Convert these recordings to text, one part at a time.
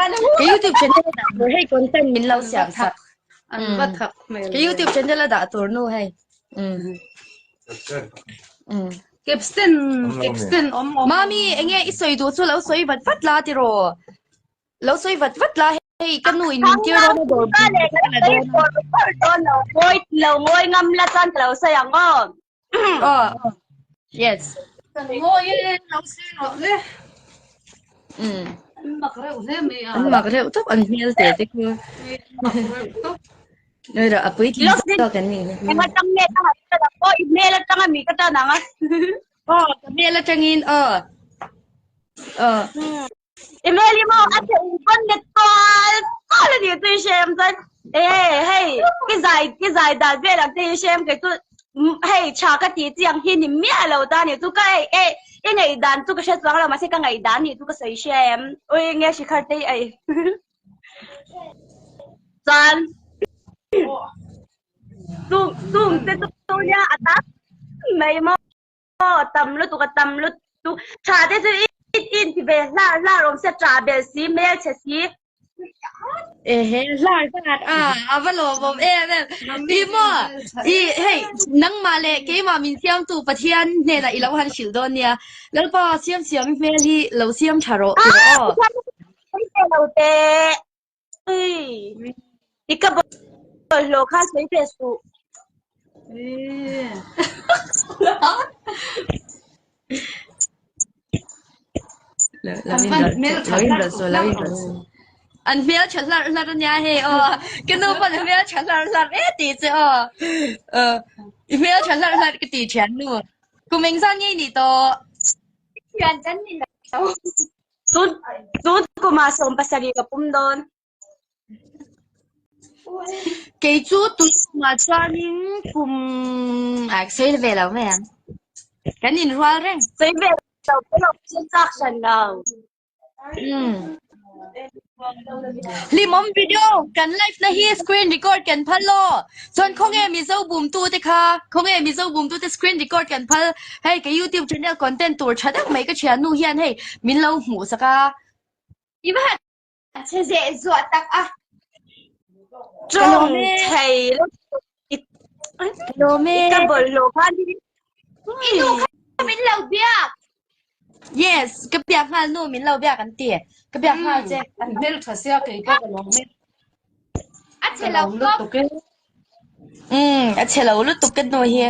Ka YouTube channel a dah tur hei content min lo siam sak. An va thak hmel. Ka YouTube channel a dah tur nu hei. Mm. Mm. Capstan capstan om om. Mami enge i sawi duh chu lo sawi vat vat la tiraw. Lo sawi vat vat la hei ka nu in min tir dawn a dawr dawn lo ngawi lo ngawi ngam la chuan ka lo sawi ang aw. Aw yes. Kan ngawi e lo sawi rawh le. Mm. An mak reuh hle mai a. An mak reuh tawp an hmel te te khu. Mak reuh tawp. Noi rawh a puitling zawk an nih hi. Eng atang nge ka han tan ang aw i hmel atang ami ka tan ang a. Aw ka hmel atangin aw. Aw. I hmel hi maw a che ung pawn let tual tual a nih chu i hrem chuan e hei i zai i zai dan vel ang te hi hrem kei chu hei tha ka tih chi ang hi ni miah lo ta nih chu ka ei e i ngaih dan chu ka hre chuang lo mahse ka ngaih dan nih chu ka sawi hrem ui nge Shikhar te hi ei chuan chung chung te chu nia a tam mai maw. Aw tam lutuk a tam lutuk tha te chu in in ti ve hlar hlar awm sia tah bel si hmel chhe si. Ehe hlar hlar a a va lawmawm em em i maw i hei nangmah leh keimah min siamtu Pathian hnenah i lo han hrilh dawn nia Lalpa siam siam i hmel hi lo siam tha rawh ti rawh aw. Lo te i ka bawlhhlawh kha sawi ve suh. An hmel tha hlarh hlarh ania hei aw ka nu pawn a hmel tha hlarh hlarh e tih che aw i hmel tha hlarh hlarh ka ti thian nu kum engzat nge i nih tawh? Thian kan ni lo. Tun tun kumah 70 ka pum dawn. Kei chu tun kumah chuanin kum ah sei ve lo mai ang. Kan inrual reng. Sei ve lo ka lo chin chak hran lo. Mm. Hlimawm video kan live na hi screen record kan phal lo. Chuan khawnge Mizo bumtu te kha khawnge Mizo bumtu te screen record kan phal hei ka YouTube channel content tur tha deuh mai ka thiannu hian hei min lo hmuh sak a. I va han chhe zeh zuah tak a. Tawng thei lutuk i Lawm e. Ka bawlhhlawh khan i nu kha min lo biak. Yes, ka biak nghal nu min lo biak an ti. Ka biak nghal che. An hmel tha sia kei pawh ka lawm e. A chhe lo lutuk e. Um, a chhe lo lutuk ka nu hi.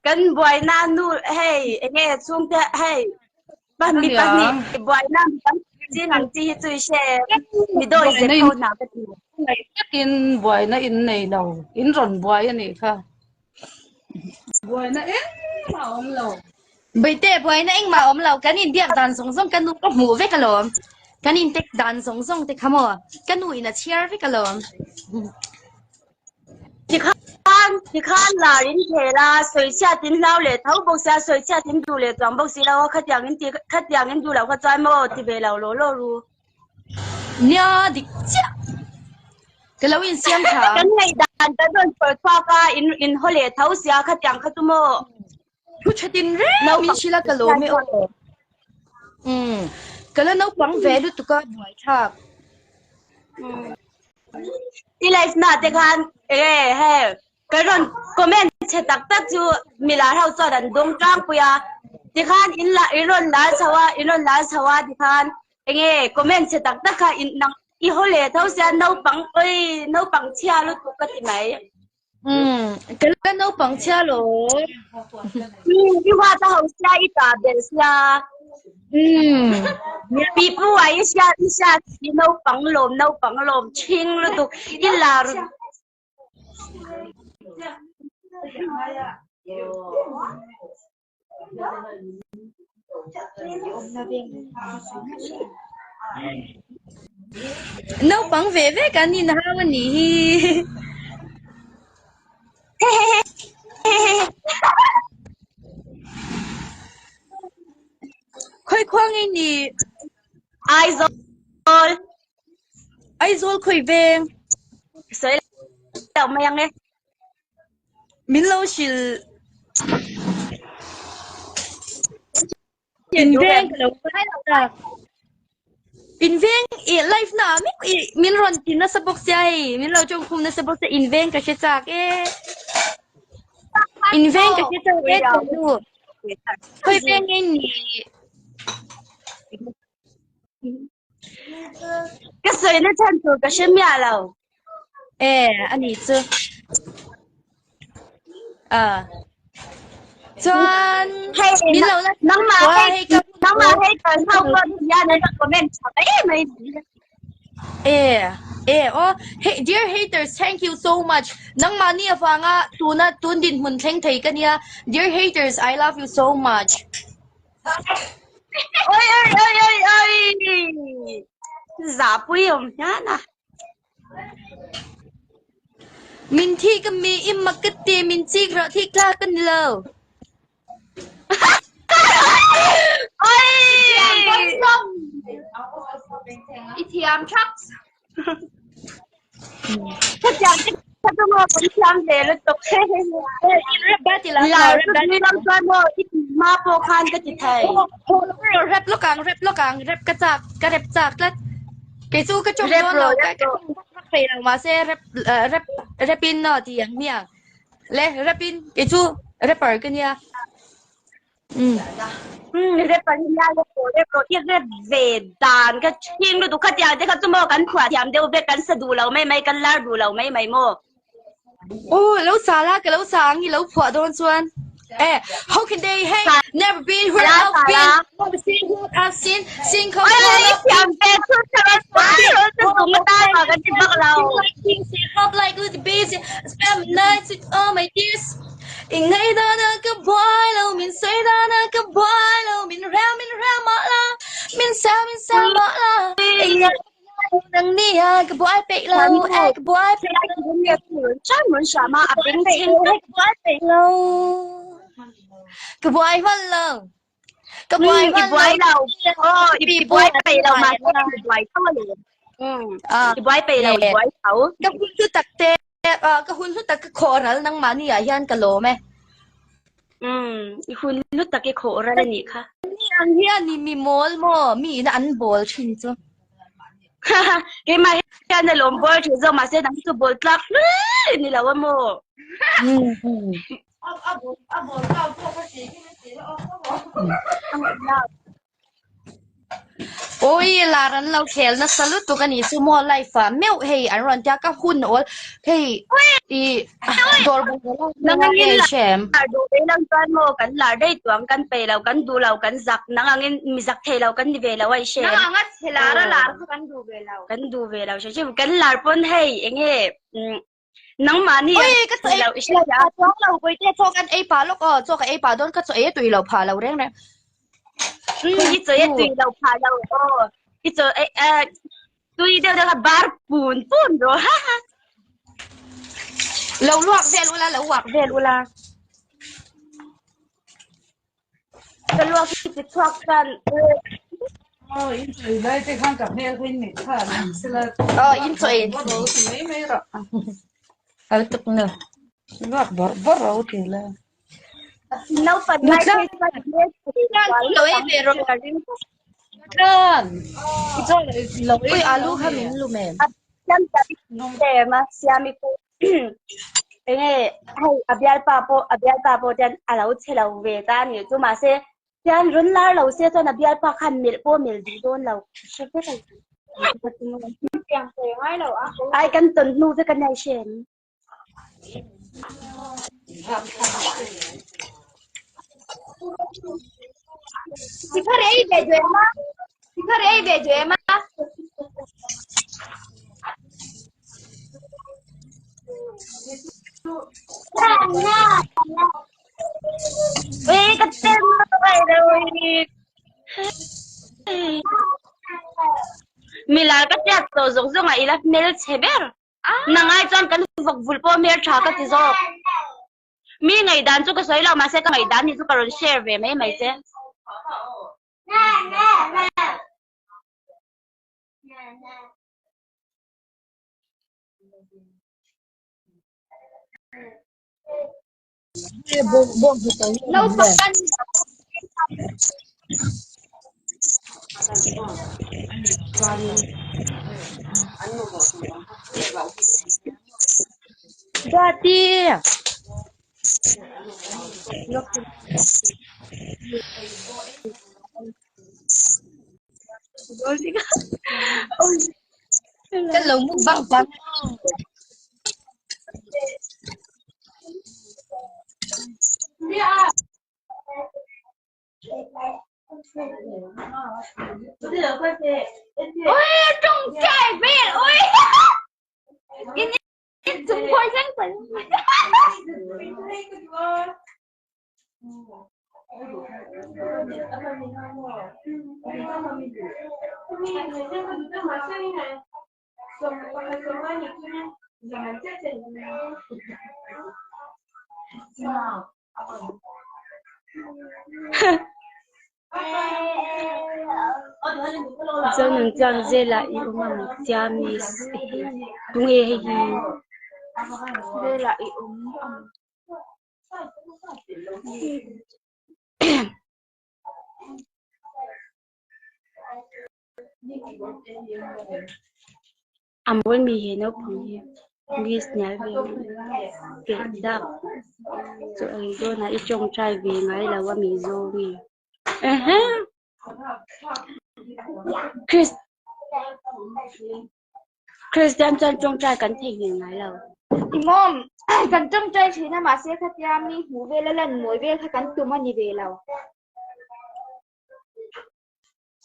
Kan buaina nu hei enge chhungte hei mi pahnih buaina mi tam chin ang chi hi chu i hre mi dawi zet ho hna ka ti. Ngaih takin buaina in nei lo, in rawn buai a nih kha. Buaina engmah a awm lo. Baihte buaina engmah a awm lo, kan inbiak dan zawng zawng ka nu ka hmuh vek alawm. Kan intek dan zawng zawng te kha maw, ka nu in a chhiar vek alawm. Tikhan, tikhan lar in khel a, sawichhiat in hlau leh tho bawk sia, sawichhiat in duh leh chuang bawk si lo a, khatiang in ti, khatiang in duh loh kha chuan maw ti ve lo law law ru. Nia dik chiah. Ka lo insiam tha ang. Kan ngaihdan kan rawn sawi chhuak a, in in haw leh tho sia khatiang kha chu maw. Thu tha tin reng min hrilh a ka lawm e aw. Umm ka la naupang ve lutuk a buai thlak. I life na te khan e he Ka rawn comment che tak tak chu milar ho chuan an dawng tlangpui a, tikhan in la in rawn lar chho a, in rawn lar chho a tikhan enge comment che tak tak kha in nang i haw leh tho sia naupang oi naupang chhia lutuk ka ti mai. Umm ka la naupang chhia lo. Umm i huat a ho sia i tah belh sia. Umm Pi pu a i hria i hria si naupang lawm naupang lawm ṭhing lutuk i lar Naupang ve ve kan inhau a nih hi. Khawi khua ngei ni? Aizawl. Aizawl khawi veng? Sawi lo mai ang e. Min lo hrilh. In veng ka lo hre lo tak. In veng i live na ah meuh i min rawn ti nasa bawk sia hei min lo tawng khum nasa bawk sia in veng ka hre chak e. In veng ka hre chak e thiannu. Khawi veng nge ni? Ka sawi na chhan tur ka hre miah lo. E ani chu. A. Chuan Hei min lo la nangmah Wa, hei hei ka nangmah hei kan ho pawh hian an comment tha mai mai. E e o hey dear haters thank you so much nangmah ni avanga tuna tun din hmun thleng thei ka nia dear haters I love you so much. Oi oi oi oi oi. Zahpui awm hian a. Min thi ka mi i mak ka ti min chik rawh thik thlak ka ni lo. I thiam thak. Khatiang te kha chu maw kan thiam ve lutuk. Rap ba ti la Lar chu tui lam chuan maw i ti hma pawh khan ka ti thei. Rap lawk ang rap lawk ang rap ka chak ka rap chak tlat. Kei chu ka chawm Rap dawn lo rawh ka rap ka rawh. chawm vak vak thei lo mahse rap rap rap in no ti ang hmiang. Le rap in kei chu rapper ka nia. Um. Um rapper hi nia rap rawh rap rawh i rap ve dan ka ṭhing lutuk khatiang te kha chu maw kan phuah thiam deuh vek kan sa duh lo mai mai kan lar duh lo mai mai maw. Oh lo sa la ka lo sa ang i lo phuah dawn chuan. Eh how can they hate never been where Sa la I've sa been la. never seen what I've seen seen Oi oi i thiam ve chu tha rawh sa rawh chu tum atan mah kan ti bak lo. Like hop like little busy spend my nights with all my tears. I ngei dan a ka buai lo min sawi dan a ka buai lo min rel min rel mah la min sel min sel mah la i ngei nang ni a ka buai peih lo e ka buai peih lo ka buai peih lo ka buai hman lo ka buai I hman buai lo lo aw i buai peih lo mahse i buai tho a ni i buai peih lo i buai tho ka hun chu tak te Ka hun hlu tak ka khawh ral nangmahni ah hian ka lawm e. Umm, i hun hlu tak i khawh ral a nih kha. Mi ang hian i mi mawl maw? Mi ina an bawl thin chu. Keimah hian a lawm bawl thin zawk mahse nang chu bawl tlak hlui ni lo a maw? Awi lar an lo khel nasa lutuk a nih chu maw life ah meuh hei an rawn tia ka hun awl hei i dawr bungraw Nang angin hei hrem. lar duh ve lang chuan maw kan lar daih tuang kan pei lo kan duh lo kan zak nang angin mi zak thei lo kan ni ve lo a i hrem. Nang anga chhe lar a lar kha kan duh ve lo. Kan duh ve lo hre hrim kan lar pawn hei enge Nangmahni Oi, ka chaw ei lo pha chuang lo Bawihte chaw kan ei pah lawk aw, chaw ka ei pah dawn ka chaw ei a tui lo phah lo reng reng. I chaw ei a tui lo phah lo aw, i chaw ei tui deuh deuh kha bar pun pun rawh ha ha. Lo luak vel ula, lo uak vel ula. Ka luak hi ti chhuak chuan Aw, in chawi lai te khan ka hmel kha in neih kha an sela. Aw, in chawi. Bawr ro ti mai mai rawh. Al tuk nu. Luak bawr bawr ro ti la. Naupan lai Nutla. phei chuan hmel Lo ei ve rawh. ka ring. Nutlan. I chaw lo ei. Ui, alu kha min lu men. Siam em a, siami pawh. Enge hei a bialpa pawh a bialpa pawh chuan a lo chhe lo ve ta a nih chu mahse chuan rawn lar lo se chuan a bialpa khan melh pawh a melh duh dawn lo hre vek a ai kan tawn hnu vek a nia i hre em? Shikhar ei ve duh em a? Shikhar ei ve duh em a? Ui ka tel mai lo Milar ka hriat tawh zawng zawng ah ila hmel chhe ber. Nangai chuan kan vawk vul pawh hmel tha ka ti zawk. Mi ngaihdan chu ka sawi lo mahse ka ngaihdan hi chu ka rawn share ve mai mai che. Naupang. Duati. Kan lo mukbang bang. Ôi, trong trai về, ôi. In in chúng quay sang quay. Chuan chuan zelah i awm ang tia miss tunge hei hi Zelah i awm ang. A mawi mi he naupang hi miss hnial ve keh dak chu ei dawnah i tawngtai ve ngai lo a mi zawng ehe Chris Christian chuan tawngtai kan theihnghilh ngai lo. Timawm kan tawngtai thin a mahse khatia mi hmuh vel a lan mawi vel kha kan tum a ni ve lo.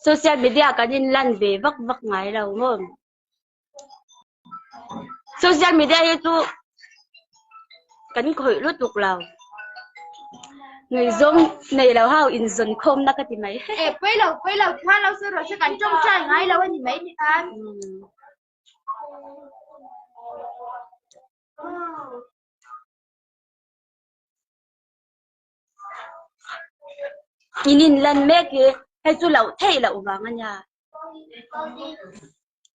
Social media kan in lan ve vak vak ngai lo maw? Social media hi chu kan khawih lutuk lo. Ngaihzawng nei lo ho inzawn khawmna ka ti mai. E pawi lo pawi lo kha lo sawi rawh se kan tawngtai ngai lo a ni mai ni khan. In in lan mek hi hei chu loh theih loh vang a nia.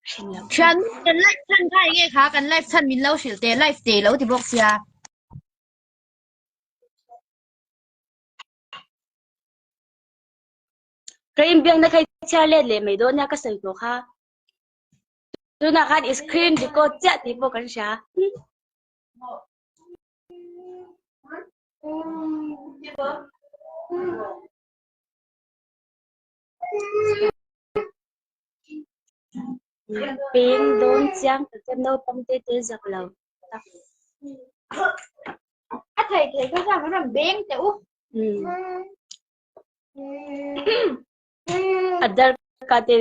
Hrin loh. Thian kan live chhan kha enge kha kan live chhan min lo hrilh teh live te lo ti bawk sia. Ka inbiakna kha i chhiar let leh mai dawn nia ka sawi tawh kha. Tunah khan i screen record chiah tih pawh kan hria. Peng dawn chiang ta che naupang te te zak lo tak. A thei thei kha chuan kan rawn beng teh u. A dar ka te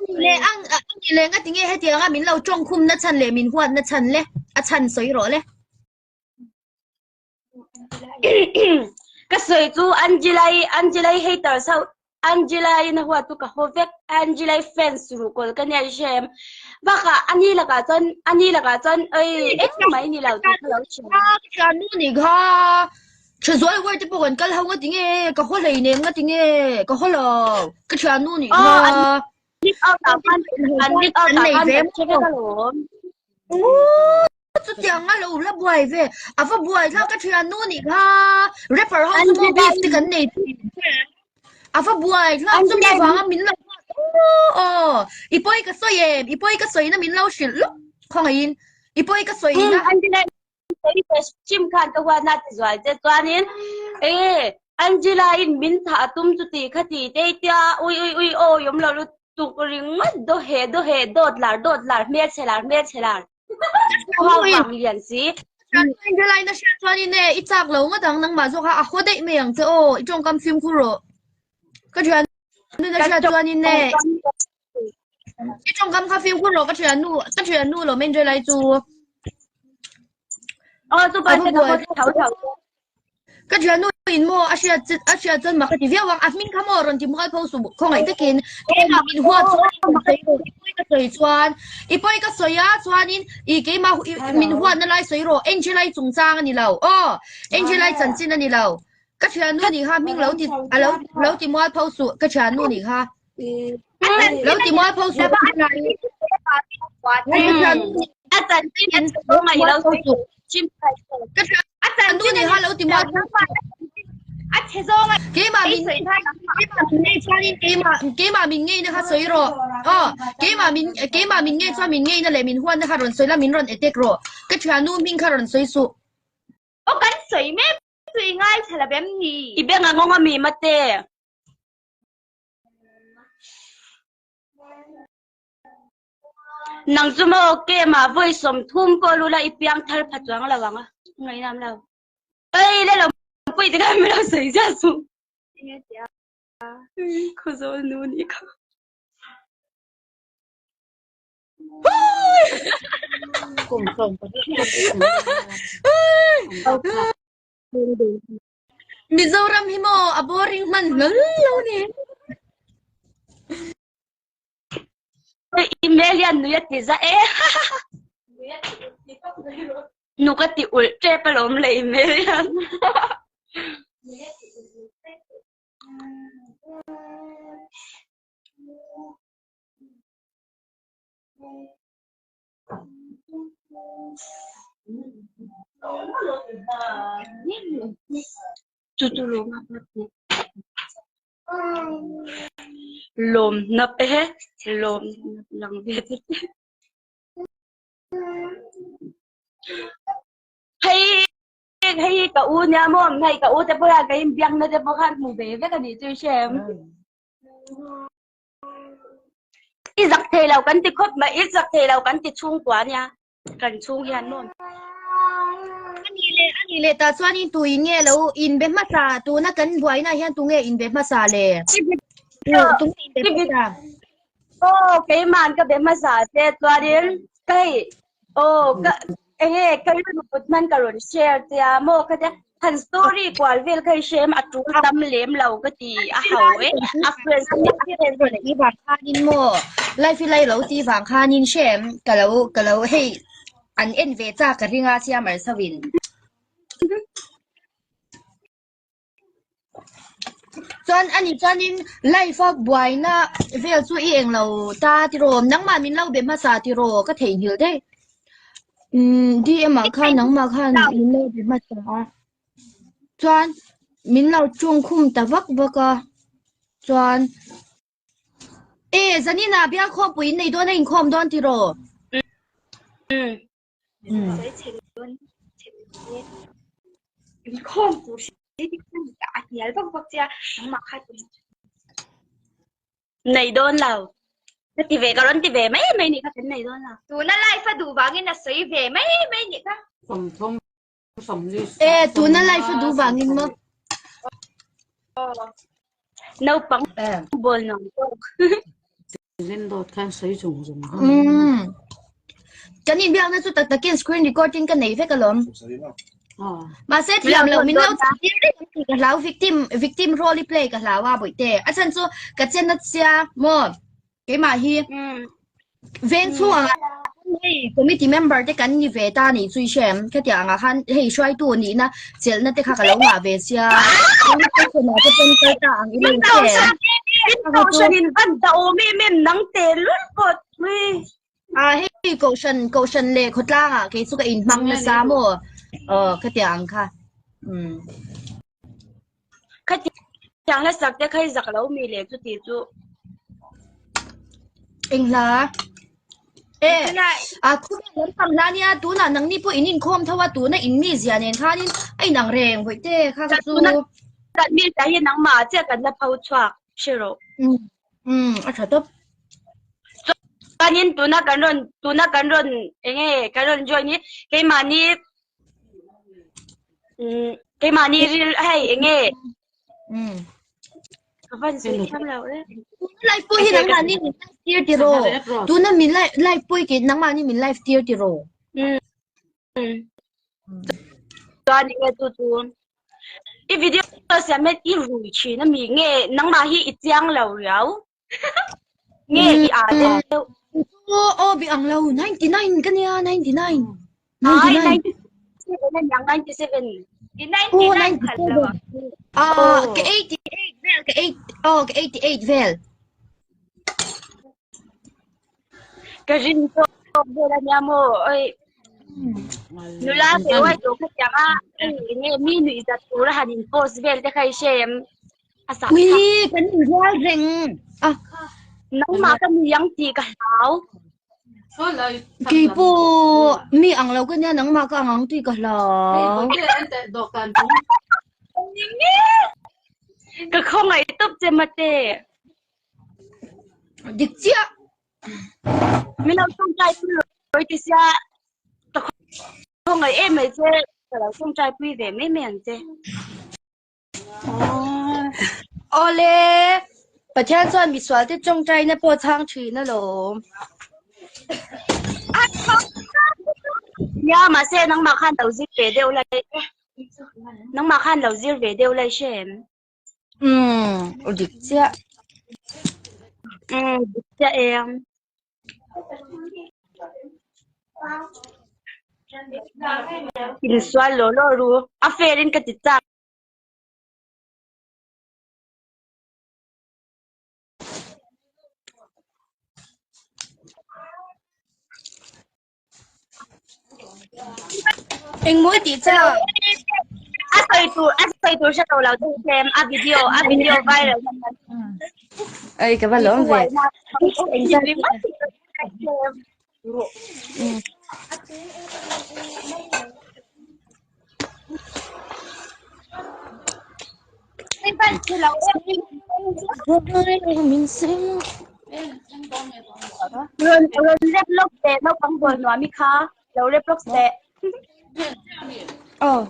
Le ang ang le nga tinge hetianga min lo tawng khum na chhan le min huat na chhan le a chhan sawi rawh le. Ka sawi chu Angela-i Angela-i haters ho Angela-i na huat chu ka haw vek Angela-i fans ruhkawl ka nia i hre em bakah ani lakah chuan ani lakah chuan oi engmah i ni lo tih ka lo hria. Ka thiannu nih kha Thazual word te pawh kan kal ho nga tinge ka haw hlei nem nga tinge ka haw lo ka thiannu nih kha. An leak out ah khan an leak out ah khan kan hre vek alawm. Chutiang a lo la buai ve. A va buai thlak ka thian nu nih kha. Rapper ho chu maw beef te kan nei thin. A va buai thlak chumi vanga min lo aw i pawi ka sawi em i pawi ka sawi na min lo hrilh lawk khawngaihin i pawi ka sawi na. Chim khan ka huat na ti zual che chuanin e Angela in min thah tum chu ti kha ti te tia ui ui ui aw yom lo lutuk ringawt do he do he dawt lar dawt lar hmelchhe lar hmelchhe lar. Ho vang lian si. Angela in a hriat chuanin e i chak lo ngawt ang nangmah zawk kha a haw daih mai ang che aw i tawngkam fimkhur rawh. Ka thiannu in a hriat chuanin e i tawngkam kha fimkhur rawh ka thiannu ka thiannu lo Angela i chu. Aw chu pa te ka haw tho tho. Ka thiannu in maw a hriat a hriat chuan mak a ti viau ang a hming kha maw rawn ti mual pho suh khawngaih takin keimah min huat chuan i pawi ka sawi chuan i pawi ka sawi a chuanin i keimah min huatna lai sawi rawh Angela-i chungchang a ni lo aw Angela-i chanchin a ni lo ka thiannu nih kha hming lo ti a lo lo ti mual pho suh ka thiannu nih kha lo ti mual pho suh A chanchin in khawngaih lo chim ka thiannu nih kha lo ti mual pho suh. A chhe zawnga Keimah i min sawi kha nangmah keimah min ngei chuanin keimah keimah min ngeina kha sawi rawh. Aw, keimah min keimah min ngei chuan min ngeina leh min huatna kha rawn sawi la min rawn attack rawh. Ka thiannu hming kha rawn sawi suh. Aw kan sawi mek chu i ngaithla lo em ni? I beng a ngawng a mi mate. Nang chu maw kemah vawi 30 pawh lula i piang thar pha chuang lo ang a, ngainam lo. Ei le lo pui te khan min lo sawi ziah suh. Khawzawl nu nih kha. Kum sawm pahnih Mizoram hi maw a boring hman hlawl lo ni. Email hian nui a ti za e. Nuk a ti ulh tep alawm le email hian. Chu chu lawm a lawm nap e lawm nap lang ve te hei hei ka u nia maw hei ka u te pawh hian ka inbiakna te pawh khan hmu ve vek a nih chu i hre em I zak thei lo kan ti khawp mai, i zak thei lo kan ti chhungkua nia, kan chhung hian maw. Ani leh ani leh tah chuanin tu in nge lo inbe hmasa, tuna kan buaina hian tu nge inbe hmasa le? Tu tu nge inbe hmasa? Aw keiman ka be hmasa che chuanin ka hei aw ka enge ka rilru put hman ka rawn share che a maw khatia han story kual vel kha i hre em a tul tam lem lo ka ti a ho e a friends i vang khanin maw life i lai lo ti vang khanin hre em ka lo ka lo hei an en ve chak ka ring a siamar chauhin. Chuan ani chuanin life a buaina vel chu i englo ta tiraw nangmah min lo be hmasa tiraw ka theihnghilh daih umm DM ah khan nangmah khan min lo be hmasa a chuan min lo tawngkhum ta vak vak a chuan e zanin ah bialkhawmpui in nei dawn a inkhawm dawn tiraw. Nei dawn lo. Ka ti ve ka rawn ti ve mai mai nih kha kan nei dawn lo. Tuna life a duh vangin a sawi ve mai mai nih kha. 30 40 E tuna life a duh vangin maw. Naupang bawl nuam tawk. Zin dawt khan sawi zung zung ha. Umm. Kan inbiakna chu tak takin screen recording ka nei vek alawm. Ah. Mahse thiam lo min lo tir reng ang tih ka hlau victim victim role i play ka hlau a bawihte. A chhan chu ka chen a sia maw keimah hi veng chhung anga hei committee member te kan ni ve ta nih chu i hre em khatiang angah khan hei hruaitu nihna chelhna te kha ka lo ngah ve sia police station ah te pawn kal ta ang ila i hre em. Kohhran in van dah awm em em nang te lul pawh tui. A hei kohhran kohhran leh khawtlang ah kei chu ka inhmang nasa maw aw khatiang ang kha umm. Khatiang hla sak te kha i zak lo mi le chuti chu. Eng hla? E a khawvel lampang hla nia tunah nangni pawh in inkhawm tho a tuna in mi zia nen khanin a inang reng bawihte kha kha chu. Kan mi zia hi nangmah chiah kan la pho chhuak hre rawh. Umm a tha tawp. Chuanin tuna kan rawn tuna kan rawn enge kan rawn join hi keimahni umm keimahni ril hei enge Umm. Ka van sawi thiam lo e. Tuna live pawh hi nangmahni min live tir tiraw? Tuna min live live pawh hi kei nangmahni min live tir tiraw? Umm. Chuan enge chu chu i video siam hian i rui thin ami nge nangmah hi i chiang lo riau nge i aa deuh. Aw aw bi ang lo 99 ka nia 99. Ai 99. 97 aniang 97. I 99 khalh lo ang. Ah ka 88 vel ka 8 oh ka 88 vel. Ka rin tawk vel ania maw oi. Nula ve uai tawh kha tiang a enge mi nuih zat tur a han in post vel te kha i hre em? A sah Ui, kan inrual reng a. Nangmah ka nui ang tih ka hlau. Kei pawh mi ang lo ka nia nangmah ka ang ang tih ka hlau. Ka khawngaih tawp che mate. Dik chiah. Min lo tawngtai pui rawh ti sia ka khawngaih em mai che ka lo tawngtai pui ve mai mai ang che. Awle, Pathian chuan misual te tawngtaina pawh chhang thin alawm. Nia, mahse nangmah khan lo zir ve deuh lai nangmah khan lo zir ve deuh lai hre em? Umm, dik chiah. Umm, dik chiah em. Insual law law ru, a fair in ka ti chak. Engmaw i tih chak? A sawi tur a sawi tur hre lo lo deuh tlem a video a video viral Ei ka va lawm ve. Rawn rawn rep lawk teh naupang bawl nuam i kha lo rep lawk teh. Oh.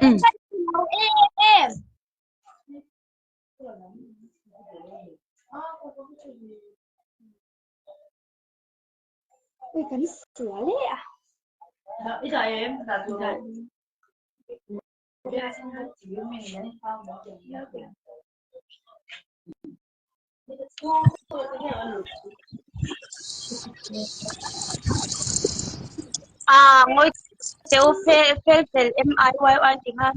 Em. Ui kan sual e a. Ah, ngoi teu fe fel fel M I Y Y ti kha.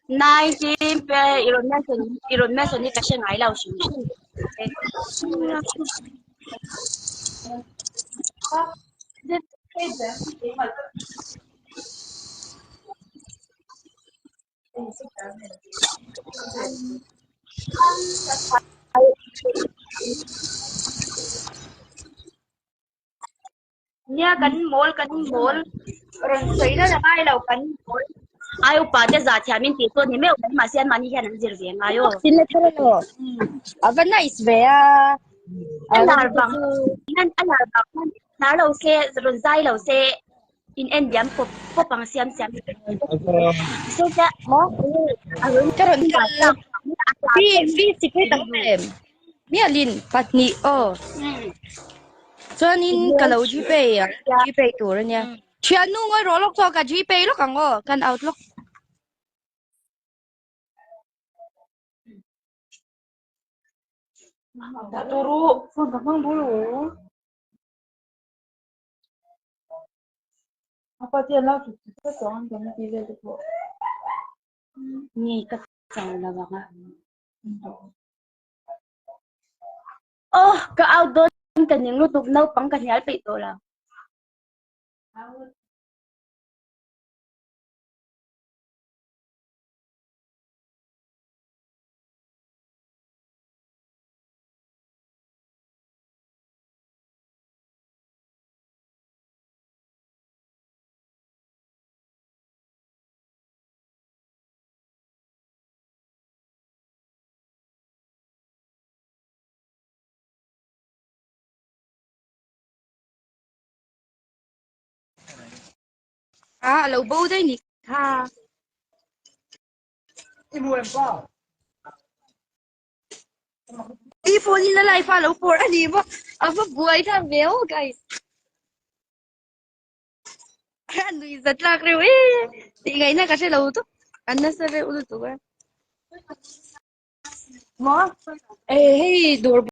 19 pe i rawn mention i rawn mention hi ka hre ngai lo hrim hrim. Nia kan mawl kan mawl rawn sawi na ngai lo kan mawl. Ai upa te za thiam in tih chu ni meuh mai mahse an mahni hian an zir ve ngai aw. Tin la thar elaw? A va nice ve a. A lar vang hian a lar vang hian lar lo se rawn zai lo se in en diam pawp pawp ang siam siam. So cha Maw? Ka rawn kal. Fi fi sikret ang em? Mialin pahnih aw. Chuanin ka lo Gpay ang Gpay tur ania. Thiannu ngawi rawh lawk chuan ka Gpay lawk ang aw kan out lawk. Dah turu phone ka hmang bul u. Apa ti an lo chuk chuk vek tawh ang kan ti vel te pawh. Nge ka chau lo ang a. Oh, ka out dawn ka ning lutuk naupang ka hnial peih tawh lo. A a lo bo daih ni kha. I phone in a live a lo pawr a ni maw? A va buai thlak ve aw guys. A nui za tlak reuh e. Tih ngaihna ka hre lo tawp. An nasa reuh lutuk a. Maw? Eh hei dawr.